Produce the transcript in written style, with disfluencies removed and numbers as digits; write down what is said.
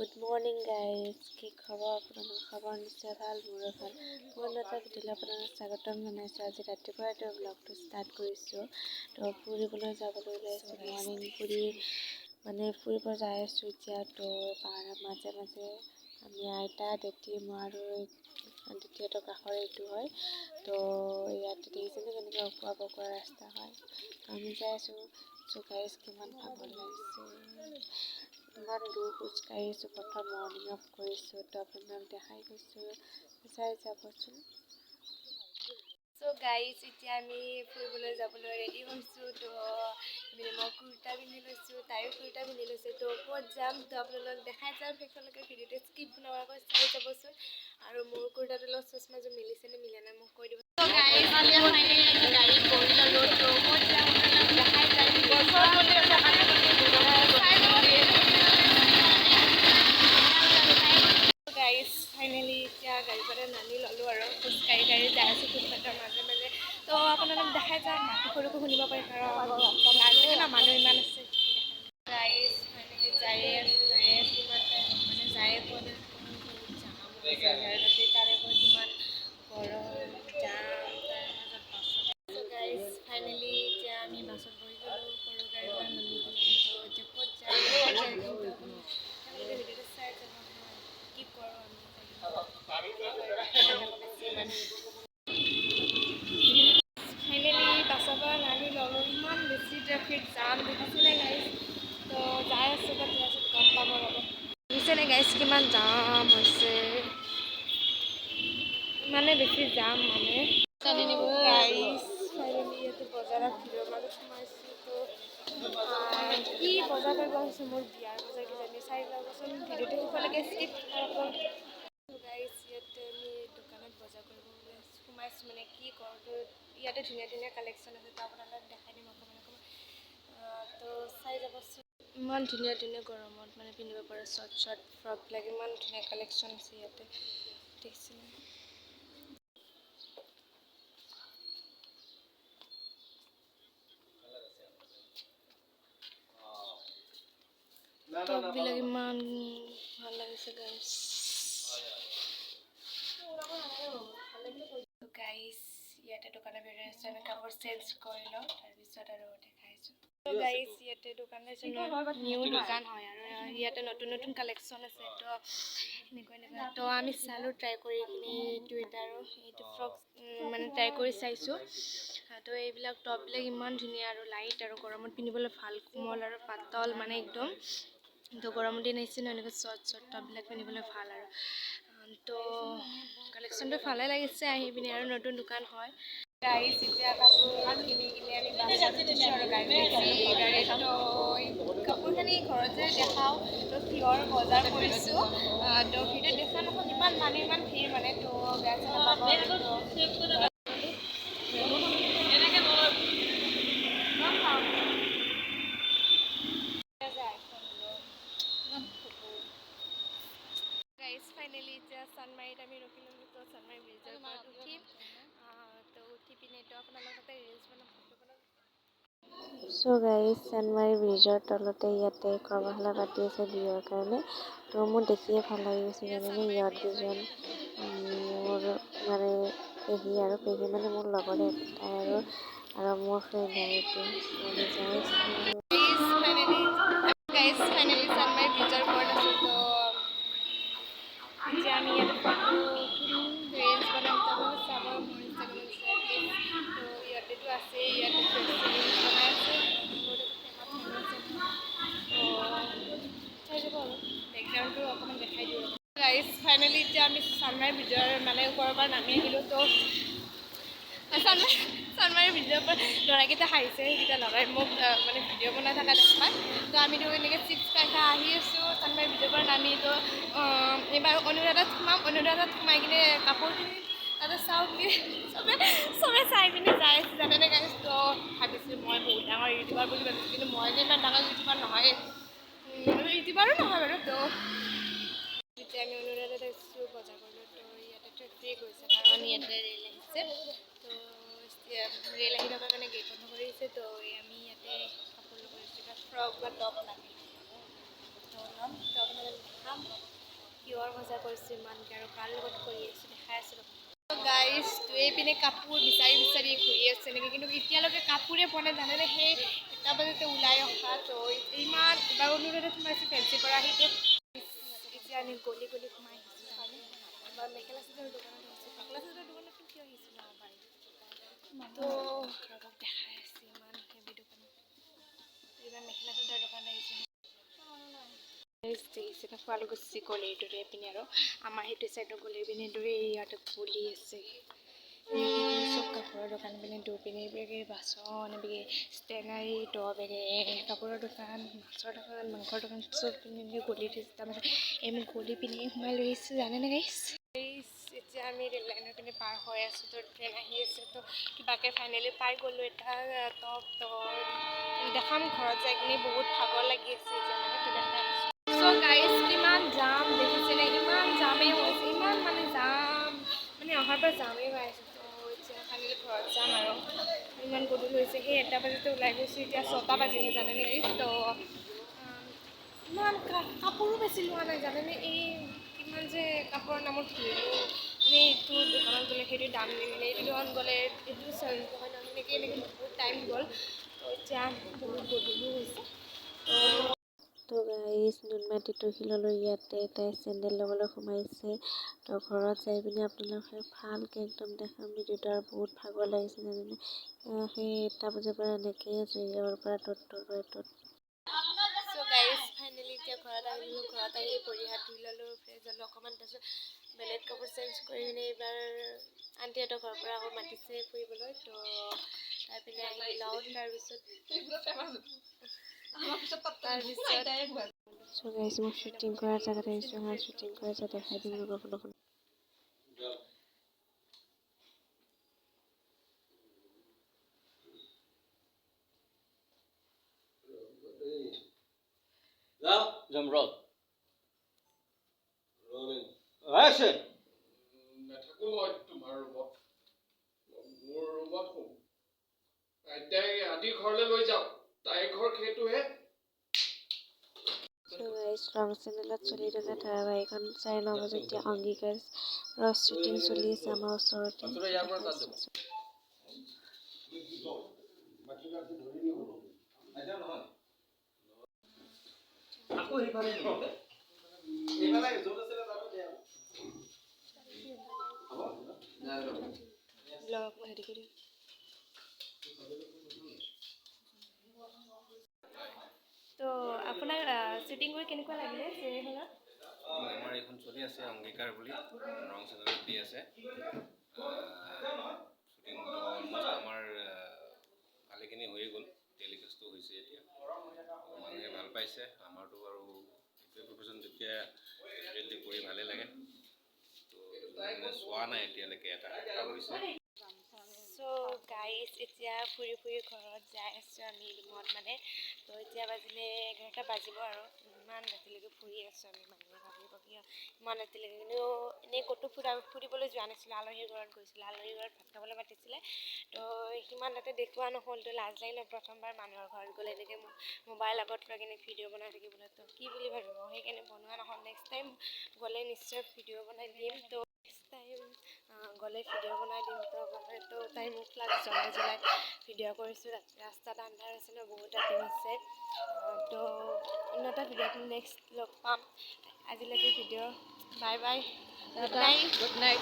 Good morning guys, কি খবৰ আপোনালোকৰ? খবৰ নিশ্চয় ভাল, মোৰো ভাল। মোৰ এটা ভিডিঅ'লৈ আপোনালোক স্বাগতম জনাইছোঁ। আজি ৰাতিপুৱাই ব্লগটো ষ্টাৰ্ট কৰিছোঁ। তো ফুৰিবলৈ যাবলৈ ওলাইছোঁ, মৰ্ণিং ফুৰি মানে ফুৰিব যাই আছোঁ এতিয়া। তো পাহাৰৰ মাজে মাজে আমি আইতা, দেতি, মই আৰু দ্বিতীয়টো কাষৰ এইটো হয়। তো ইয়াতে দেখিছেনে কেনেকৈ অকোৱা পকোৱা ৰাস্তা হয়। তো আমি যাই আছোঁ। চ' গাইজ, কিমান ভাগৰ লাগিছে, ইমান দূৰ খোজকাঢ়ি আছোঁ। প্ৰথম মৰ্ণিং ৱাক কৰিছোঁ, তো আপোনাক দেখাই গৈছোঁ, চাই যাবচোন। চ' গাইজ, এতিয়া আমি ফুৰিবলৈ যাবলৈ ৰেডি হৈছোঁ। তো মানে মই কুৰ্তা পিন্ধি লৈছোঁ, তাইও কুৰ্তা পিন্ধি লৈছে। তো ক'ত যাম তো আপোনালোক দেখাই যাম, শেষলৈকে ভিডিঅ'টো স্কিপ নকৰাকৈ চাই যাবচোন। আৰু মোৰ কুৰ্তাটোৰ লগত চশমাযোৰ মিলিছে নে মিলা নাই মোক কৈ দিব। চ' গাইজ, এতিয়া ফাইনেলি আমি গাড়ীত বহি ল'লোঁ। তো ক'ত যাম আপোনালোক দেখাই যাম, চাই যাব। গাইজ, ফাইনেলি এতিয়া গাড়ীৰ পৰা নামি ল'লোঁ আৰু খোজকাঢ়ি কাঢ়ি যাই আছোঁ ফুটপাথৰ মাজে মাজে। তো আপোনালোক দেখাই যাম, মাতটো সৰুকৈ শুনিব পাৰে কাৰণ ৰাস্তাত ন মানুহ ইমান আছে। গাইজ, ফাইনেলি যায়ে আছোঁ, যায়ে আছোঁ, ইমান টাইম মানে যায়ে পোৱা নাই। বহুত জাম হৈছে আৰু তাতে তাৰে ওপৰত ইমান গৰম, জাম, তাৰ মাজত বাছত। গাইজ, ফাইনেলি এতিয়া আমি বাছত বহি গ'লোঁ সৰু গাড়ীৰ পৰা নামি কিনে। তো এতিয়া ক'ত যাম কিন্তু আপুনি তেওঁলোকে ভিডিঅ'টো চাই যাব নহয় কি কৰোঁ আমি। বেছি ইমান ফাইনেলি বাছৰ পৰা নামি ল'লোঁ। ইমান বেছি ট্ৰেফিক জাম দেখিছেনে গাইজ? তো যাই আছোঁ, ক'ত যাই আছোঁ গম পাব ৰ'ব। দেখিছেনে গাইজ, কিমান জাম হৈছে? ইমানে বেছি জাম মানে। গাইজ, ফাইনেলি ইয়াতে বজাৰত ভিৰৰ মাজত সোমাইছোঁ। তো কি বজাৰ কৰিব আহিছোঁ, মোৰ বিয়াৰ বজাৰ কিজানি, চাই ল'বচোন ভিডিঅ'টো শেষলৈকে স্কিপ। গাইজ, ইয়াতে আমি দোকানত বজাৰ কৰিব সোমাইছোঁ, মানে কি কৰোঁ। তো ইয়াতে ধুনীয়া ধুনীয়া কালেকশ্যন আছে, তো আপোনালোক দেখাই দিম অকণমান অকণমান। তো চাই যাবচোন, ইমান ধুনীয়া ধুনীয়া গৰমত মানে পিন্ধিব পৰা শ্বৰ্ট শ্বৰ্ট ফ্ৰকবিলাক, ইমান ধুনীয়া কালেকশ্যন আছে ইয়াতে, দেখিছেনে? টপবিলাক ইমান ভাল লাগিছে গাইজ। গাইজ, ইয়াতে দোকানৰ ভিতৰত আছে, আমি কাপোৰ চেঞ্জ কৰি লওঁ, তাৰপিছত আৰু দেখাইছোঁ। গাইজ, ইয়াতে দোকান আছে, নিউ দোকান হয় আৰু ইয়াতে নতুন নতুন কালেকশ্যন আছে। তো এনেকুৱা এনেকুৱা তো আমি চালোঁ ট্ৰাই কৰি কিনে, এইটো এটা আৰু এইটো ফ্ৰক মানে ট্ৰাই কৰি চাইছোঁ। তো এইবিলাক টপবিলাক ইমান ধুনীয়া আৰু লাইট আৰু গৰমত পিন্ধিবলৈ ভাল, কোমল আৰু পাতল মানে একদম। তো গৰমৰ দিন আহিছে ন, এনেকুৱা শ্বৰ্ট শ্বৰ্ট টপবিলাক পিন্ধিবলৈ ভাল আৰু তো কালেকশ্যনটো ভালে লাগিছে আহি পিনে আৰু নতুন দোকান হয়। গাইজ, এতিয়া কাপোৰ কিনি কিনে আমি বাছত উঠিছোঁ আৰু গাড়ীত গাড়ীত তো কাপোৰখিনি ঘৰত যাই দেখাওঁ। তো কিহৰ বজাৰ কৰিছোঁ তো ভিডিঅ'ত দেখা নহ'ল, ইমান মানুহ, ইমান ভিৰ মানে, তো বেয়া চেয়া নাপাব। তো গাইজ, ফাইনেলি এতিয়া চানমাৰীত আমি ৰখি ল'লোঁ। তো চানমাৰী ব্ৰিজৰ ওপৰত উঠিম। তো উঠি পিনে তো আপোনালোক তাতে ৰিলচ বনাম, ফটো বনাম। চ' গাইজ, চানমাৰী ব্ৰিজৰ তলতে ইয়াতে কৰ্মশালা পাতি আছে বিহুৰ কাৰণে। তো মোৰ দেখিয়ে ভাল লাগি গৈছে, জানেনে? ইহঁত দুজন মোৰ মানে পেহী আৰু পেহী মানে মোৰ লগৰে তাই আৰু আৰু মোৰ ফ্ৰেণ্ড হয় এইটো। আমি যাই আছোঁ। গাইজ, ফাইনেলি চানমাৰী ব্ৰিজৰ ওপৰত আছোঁ। তো এতিয়া আমি ইয়াতে ফটো তুলিম, ৰিলচ বনাম। তো চাব মোৰ ইনষ্টাগ্ৰামত আছে প্লিজ। তো ইয়াতেতো আছেই, ইয়াতে ৰিলচ বনাই আছে, বহুত ফেমাছ মানুহ আছে। তো চাই যাব আৰু বেকগ্ৰাউণ্ডটো অকণমান দেখাই দিওঁ। গাইজ, ফাইনেলি এতিয়া আমি চানমাৰী ব্ৰিজৰ মানে ওপৰৰ পৰা নামি আহিলোঁ। তো চানমাৰী ব্ৰিজৰ পৰা ল'ৰাকেইটা হাঁহিছে, সেইকেইটা লগাই মোক মানে ভিডিঅ' বনাই থকা দেখা পায়। তো আমিতো এনেকৈ চিপছ খাই খাই আহি আছোঁ চানমাৰী ব্ৰিজৰ পৰা নামি। তো এইবাৰ অনুৰাধাত সোমাম। অনুৰাধাত সোমাই কিনে কাপোৰ কিনি তাতে চাওঁ কি চবে চবে চাই পিনে যাই আছে, জানেনে গাইজ? তো ভাবিছোঁ মই বহুত ডাঙৰ ইউটিউবাৰ বুলি ভাবিছোঁ, কিন্তু মই যে ইমান ডাঙৰ ইউটিউবাৰ নহয়, ইউটিউবাৰো নহয় বাৰু। তো যেতিয়া আমি অনুৰাধাত আহিছোঁ বজাৰ কৰিলোঁ, তো ইয়াতে ট্ৰেফিক হৈছে কাৰণ ইয়াতে ৰেল আহিছে। তো ৰেল আহি থকাৰ কাৰণে গেট বন্ধ কৰি দিছে। তো আমি ইয়াতে কাপোৰ ল'ব আহিছোঁ, কিবা ফ্ৰক বা টপ লাগে তো ল'ম। তো আপোনালোক দেখাম। বজাৰ কৰিছোঁ ইমানকৈ আৰু কাৰ লগত কৰি আছোঁ দেখাই আছোঁ। গাইজ, এইপিনে কাপোৰ বিচাৰি বিচাৰি ঘূৰি আছে এনেকৈ, কিন্তু এতিয়ালৈকে কাপোৰে পোৱা নাই, জানেনে? সেই 1টা বজাতে ওলাই অহা। তো ইমান এবাৰ অনুৰোধত সোমাইছোঁ ফেঞ্চিৰ পৰা আহি। এতিয়া আমি গলি গলি সোমাই আহিছোঁ, জানে? এবাৰ মেখেলা চাদৰৰ দোকানত আহিছোঁ। মেখেলা চাদৰৰ দোকানত কিয় আহিছোঁ যাব পাৰি। তো ৰ'বক, দেখাই আছোঁ। ইমান হেভি দোকান। এইবাৰ মেখেলা চাদৰৰ দোকানত আহিছোঁ। দেখিছে, শুৱালকুছি গলিৰ দৰে পিনে আৰু আমাৰ সেইটো চাইডৰ গলিৰ পিনে দৰে ইয়াতে গলি আছে। চব কাপোৰৰ দোকান পিনে দুপিনে, এইবিলাকে বাচন, এইবিলাকে ষ্টেনাৰী, দৰবেগে কাপোৰৰ দোকান, মাছৰ দোকান, মাংসৰ দোকান, চব পিনে এনেকৈ গলি থৈছে। তাৰমানে এই মই গলি পিনে সোমাই লৈ আহিছোঁ, জানেনে গাইছ? এতিয়া আমি ৰেল লাইনৰ পিনে পাৰ হৈ আছোঁ। তো ট্ৰেইন আহি আছে। তো কিবাকৈ ফাইনেলি পাই গ'লোঁ এটা টপ। তো দেখাম ঘৰত যাই কিনে। বহুত ভাগৰ লাগি আছে এতিয়া মানে, তো দেখাই আছোঁ। চ' গাইজ, কিমান জাম দেখিছেনে? ইমান জামেই হৈছে, ইমান মানে জাম, মানে অহাৰ পৰা জামেই হৈ আছে। তো এতিয়া ফাইনেলি ঘৰত যাম আৰু ইমান গধূলি হৈছে। সেই 1টা বজাতে ওলাই গৈছোঁ, এতিয়া 6টা বাজিলে, জানেনে গাইজ? তো ইমান কাপোৰো বেছি লোৱা নাই, জানেনে? এই কিমান যে কাপোৰৰ নামত ঘূৰিলোঁ। মানে এইটো দোকানত গ'লে সেইটো দাম নিমিলে, এইটো দোকানত গ'লে এইটো চাইজ নহয় নহয়, সেনেকৈ এনেকৈ বহুত টাইম গ'ল। তো এতিয়া বহুত গধূলিও হৈছে। তো তো গাইজ, নুনমাটি তুহি ইয়াতে তাই চেণ্ডেল ল'বলৈ সোমাইছে। তো ঘৰত যাই পিনে আপোনালোকে ভালকৈ একদম দেখাম ভিডিঅ'টো। আৰু বহুত ভাগৰ লাগিছে, জানেনে? সেই 1টা বজাৰ পৰা এনেকৈয়ে আছোঁ, ইয়াৰ পৰা ত'ত, ত'ৰ পৰা ত'ত। চ' গাইজ, ফাইনেলি এতিয়া ঘৰত আহিলোঁ। ঘৰত আহি ভৰি হাত ধুই ল'লোঁ, ফ্ৰেছ হ'লোঁ অকণমান। তাৰপিছত বেলেগ কাপোৰ চেঞ্জ কৰি পিনে এইবাৰ আণ্টিহঁতৰ ঘৰৰ পৰা আকৌ মাতিছে ফুৰিবলৈ। তো তাৰ পিনে আহি লওঁ। তাৰপিছত তাৰপিছত চ' গাইজ, মই শ্বুটিং কৰাৰ জেগাত আহিছোঁ। হা, শ্বুটিং কৰা জেগা দেখাই দিম, ৰ'ব অলপ। Jump roll. Rolling. Action! নাথাকো মই তোমাৰ ৰুমত, মোৰ ৰুমত শুম। আইতাই আদি ঘৰলৈ লৈ যাওক, তাইৰ ঘৰ সেইটোহে। চ' গাইজ, ৰং চেনেলত চলি থকা ধাৰাবাহিকখন 9:30 বজাত এতিয়া অংগীকাৰৰ শ্বুটিং চলি আছে আমাৰ ওচৰতে। ইয়াৰ পৰা তাত যাব। আইতা নহয়। আকৌ সেইফালে নেকি? এইফালে য'ত আছিলে তাতে দিয়া। হ'ব? ব্লগ হেৰি কৰি। তো আপোনাৰ শ্বুটিং কৰি কেনেকুৱা লাগিলে চিৰিয়েলখনত? আমাৰ এইখন চলি আছে অংগীকাৰ বুলি, ৰং চেনেলত দি আছে। শ্বুটিংটো অলমষ্ট আমাৰ ভালেখিনি হৈয়ে গ'ল, টেলিকাষ্টো হৈছে এতিয়া। তো মানুহে ভাল পাইছে। আমাৰতো আৰু এইটোৱে প্ৰফেশ্যন, তেতিয়া একচুৱেলি কৰি ভালেই লাগে। তো যোনে চোৱা নাই এতিয়ালৈকে, এটা আশা হৈছে। চ' গাইজ, এতিয়া ফুৰি ফুৰি ঘৰত যাই আছোঁ আমি ৰুমত মানে। তো এতিয়া বাজিলে 11টা বাজিব আৰু ইমান ৰাতিলৈকে ফুৰি আছোঁ আমি। মানুহে ভাবিব কিয় ইমান ৰাতিলৈকে? কিন্তু এনেই ক'তো ফুৰিবলৈ যোৱা নাছিলোঁ, আলহীৰ ঘৰত গৈছিলোঁ। আলহীৰ ঘৰত ভাত খাবলৈ মাতিছিলে, তো সিমান তাতে দেখুওৱা নহ'ল। তো লাজ লাগিলে, প্ৰথমবাৰ মানুহৰ ঘৰত গ'লে এনেকৈ মোবাইল আগত লৈ কিনে ভিডিঅ' বনাই থাকিবলৈ, তো কি বুলি ভাবিব? সেইকাৰণে বনোৱা নহ'ল। নেক্সট টাইম গ'লে নিশ্চয় ভিডিঅ' বনাই দিম। তো নেক্সট টাইম গ'লে ভিডিঅ' বনাই দিম। তো তো তাই মোক ফ্লাক্স জ্বলাই জ্বলাই ভিডিঅ' কৰিছোঁ। ৰাস্তাত আন্ধাৰ হৈছে ন, বহুত ৰাতি হৈছে। তো অন্য এটা ভিডিঅ'ত নেক্সট লগ পাম। আজিলৈকে video bye bye, good night. Good night.